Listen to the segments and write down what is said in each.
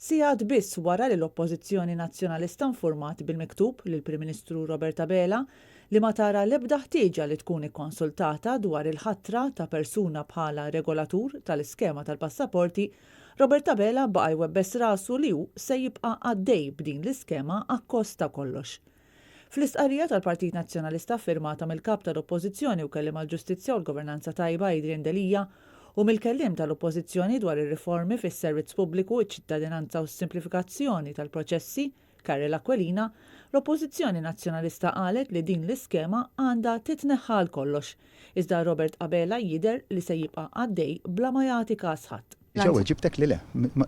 Sigħat biss wara li l-Oppożizzjoni Nazzjonalista nfurmat bil-miktub lill-Prim Ministru Robert Abela li ma tara l-ebda ħtieġa li tkun ikkonsultata dwar il-ħatra ta' persuna bħala regolatur tal-iskema tal-passaporti, Robert Abela baqa' jwebbes rasu li hu se jibqa' għaddej b'din l-iskema akkost ta' kollox. Fl-istqarrija tal-Partit Nazzjonalista ffirmata mill-Kap tal-Oppożizzjoni u Kelliem għall-Ġustizzja u l-Governanza Tajba Adrian Delia u mill-Kelliem tal-Oppożizzjoni dwar ir-Riformi fis-Servizz Pubbliku, iċ-Ċittadinanza u s-Simplifikazzjoni tal-Proċessi, Karel Aquilina, l-Oppożizzjoni Nazzjonalista qalet li din l-iskema għandha titneħħa għal kollox. Iżda Robert Abela jidher li se jibqa' għaddej bla ma jagħti każ ħadd. Diġà weġibtek li le,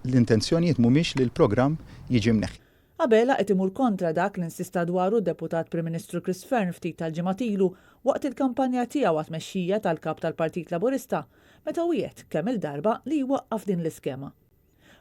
l-intenzjonijiet mhumiex li l-programm jiġi mneħħi. Abela qed imur kontra dak li insista dwaru d-Deputat Prim Ministru Chris Fearne ftit tal-ġimgħat ilu waqt il-kampanja tiegħu għat-tmexxija tal-Kap tal-Partit Laburista meta wiegħed kemm-il darba li jwaqqaf din l-iskema.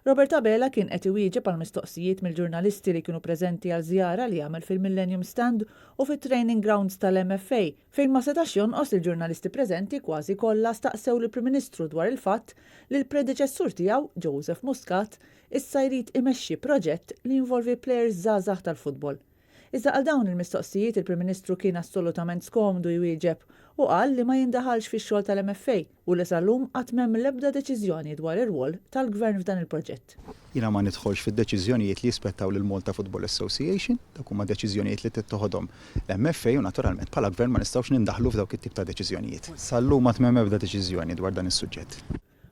Robert Abela kien qed iwieġeb għal mistoqsijiet mill-ġurnalisti li kienu preżenti għal żjara li għamel fil-Millennium Stand u fit-training grounds tal-MFA fejn ma setax jonqos li l-ġurnalisti preżenti kważi kollha staqsew lill-Prim Ministru dwar il-fatt li l-predeċessur tiegħu, Joseph Muscat, issa jrid imexxi proġett li jinvolvi plejers żgħażagħ tal-futbol. Iżda għal dawn il-mistoqsijiet il-Prim Ministru kien assolutament skomdu jwieġeb u qal li ma jindaħalx fix-xogħol tal-MFA u li sal-lum qatt m'hemm l-ebda deċiżjoni dwar ir-rwol tal-Gvern f'dan il-proġett. Jiena ma nidħolx fid-deċiżjonijiet li jispettaw lill-Malta Football Association, dawk huma deċiżjonijiet li trid toħodhom l-MFA u naturalment bħala Gvern ma nistgħux nindaħlu f'dawk it-tip ta' deċiżjonijiet. Sal-lum għad m'hemm ebda deċiżjoni dwar dan is-suġġett.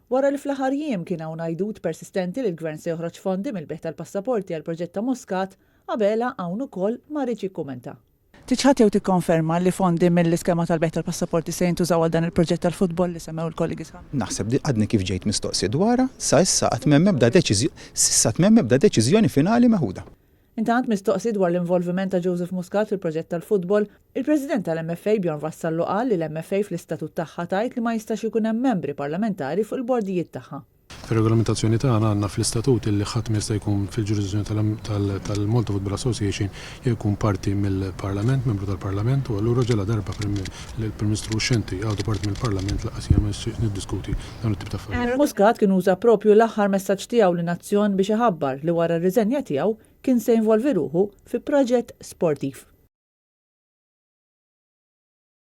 Wara li fl-aħħar jiem kien hawn għajdut persistenti li l-Gvern se joħroġ fondi mill-bejgħ tal-passaporti għall-proġett ta' Muscat, Abela hawn ukoll ma riedx jikkumenta. Tiċħad jew tikkonferma li fondi mill-iskema tal-bejgħ tal-passaporti se jintużaw għal dan il-proġett tal-futbol li semmew il-kollegi sħabi? Naħseb li għadni kif ġejt mistoqsi dwarha, sa issa qatt m'hemm ebda s'issa qatt m'hemm ebda deċiżjoni finali meħuda. Intant, mistoqsi dwar l-involviment ta' Joseph Muscat fil-proġett tal-futbol, il-President tal-MFA Bjorn Vassallo qal li l-MFA fl-istatut tagħha tgħid li ma jistax ikun hemm membri parlamentari fuq il-bordijiet tagħha. Fir-regolamentazzjoni tagħna għandna fl-istatut illi ħadd ma jista' jkun fil-ġurisdizzjoni tal-Malta Football Association jew jkun parti mill-Parlament, membru tal-Parlament u allura ġaladarba l-Prim Ministru uxxenti għadu parti mill-Parlament lanqas jiena ma nixtieq niddiskuti dawn it-tip ta' affarijiet. Muscat kien uża proprju l-aħħar messaġġ tiegħu lin-nazzjon biex iħabbar li wara r-riżenja tiegħu kien se jinvolvi ruħu fi proġett sportiv.